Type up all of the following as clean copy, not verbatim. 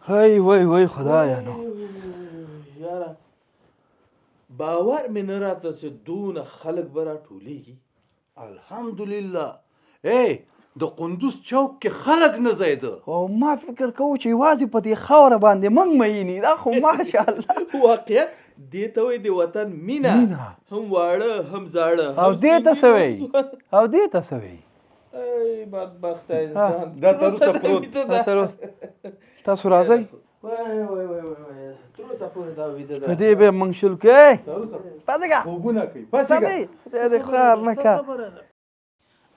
هی وای وای خدایا نو. یاره، باور مې نه راته چې دونه خلک به راټولېږي. الحمدلله، ای د قندوز چوک کې خلک نه ځایده. او ما فکر کوو چې یوازې په دې خاوره باندې موږ مئیني، دا خو ماشاءالله. واقعا دې ته وایي د وطن مینه. مینه. هم واړه هم زاړه. او دې ته څه وایي؟ او دې ته څه وایي؟ ای بدبخته انسان. دا تر اوسه پروت. دا تر اوسه. تاسو راځئ. وای وای وای وای وای، تر اوسه پورې دا ویده ده. په دې به موږ شل کې تر اوسه پاتېږه. خوبونه کوي. پاسېږه. پاتې، خدای دې خوار نه کا.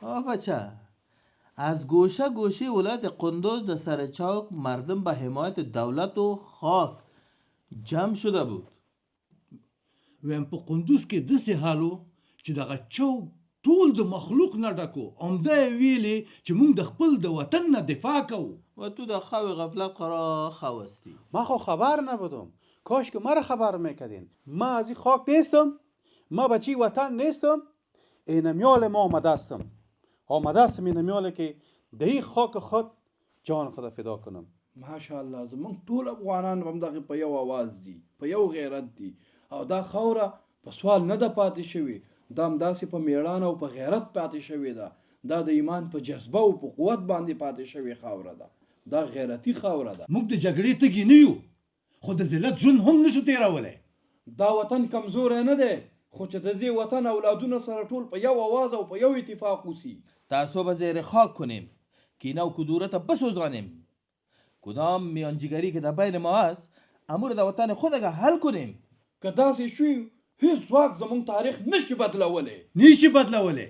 آه بچه، از گوشه گوشه ولایت قندوز در سر چوک مردم به حمایت دولت و خاک جمع شده بود. ویم په قندوز کې داسې حال و چې دغه چوک ټول د مخلوق نه ډک و. همدا یې ویلې چې موږ د خپل د وطن نه دفاع کوو. و تو در خواب غفلت قرار خواستی. ما خو خبر نبودم. کاش که مرا خبر میکردین. ما از این خاک نیستم، ما بچی وطن نیستم. اینمیال ما آمده هستم، آمده هستم اینمیال که در این خاک خود جان خود فدا کنم. ماشاءالله، زمونږ ټول افغانان هم دغه په یو اواز دي، په یو غیرت دي، او دا خاوره په سوال نه ده پاتې شوې. دا همداسې په میړانه او په غیرت پاتې شوې ده. دا د ایمان په جذبه او په قوت باندې پاتې شوې خاوره ده. دا غیرتي خاوره ده. موږ د جګړې تږي نه یو، خو د ذلت ژوند هم نشو تېرولی. دا وطن کمزوری نه دی، خو چې د دې وطن اولادونه سره ټول په یو اواز او په یو اتفاق اوسي. تعصب زیر خاک کنیم، کینه و کدورت بسوزانیم، کدام میانجیگری که در بین ما است امور در وطن خود اگر حل کنیم. که داسې شوي، هیڅ ځواک زمونږ تاریخ نشي بدلولی. نشي بدلولی.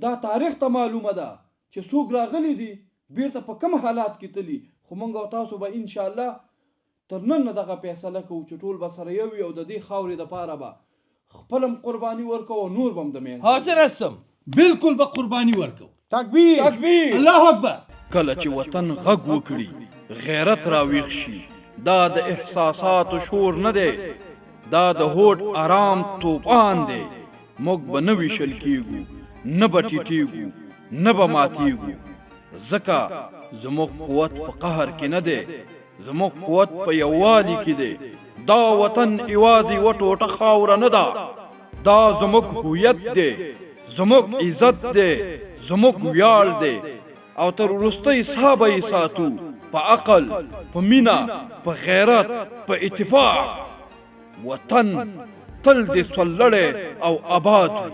دا تاریخ ته معلومه ده چې څوک راغلي دي، بیرته په کوم حالات کې تلي. خو مونږ او تاسو به انشاءالله تر نن نه دغه فیصله کوو چې ټول به سره یو وي او د دې خاورې دپاره به خپل هم قرباني ورکوو او نور به هم د منځه. حاضر هستم. بالکل به قرباني ورکوو. تکبیر! تکبیر! الله اکبر! کله چې وطن غږ وکړي، غیرت راویښ شي. دا د احساساتو شور نه دی، دا د هوډ ارام توپان دی. موږ به نه ویشل کیږو، نه به ټیټیږو، نه به ماتیږو، ځکه زموږ قوت په قهر کې نه دی، زموږ قوت په یووالي کې دی. دا وطن یوازې یوه ټوټه خاوره نه ده، دا زموږ هویت دی، زموږ عزت دی، زموږ ویاړ دی، او تر وروستۍ ساه به یې ساتو، په عقل، په مینه، په غیرت، په اتفاق. وطن تل دې سولړی او آباد وي.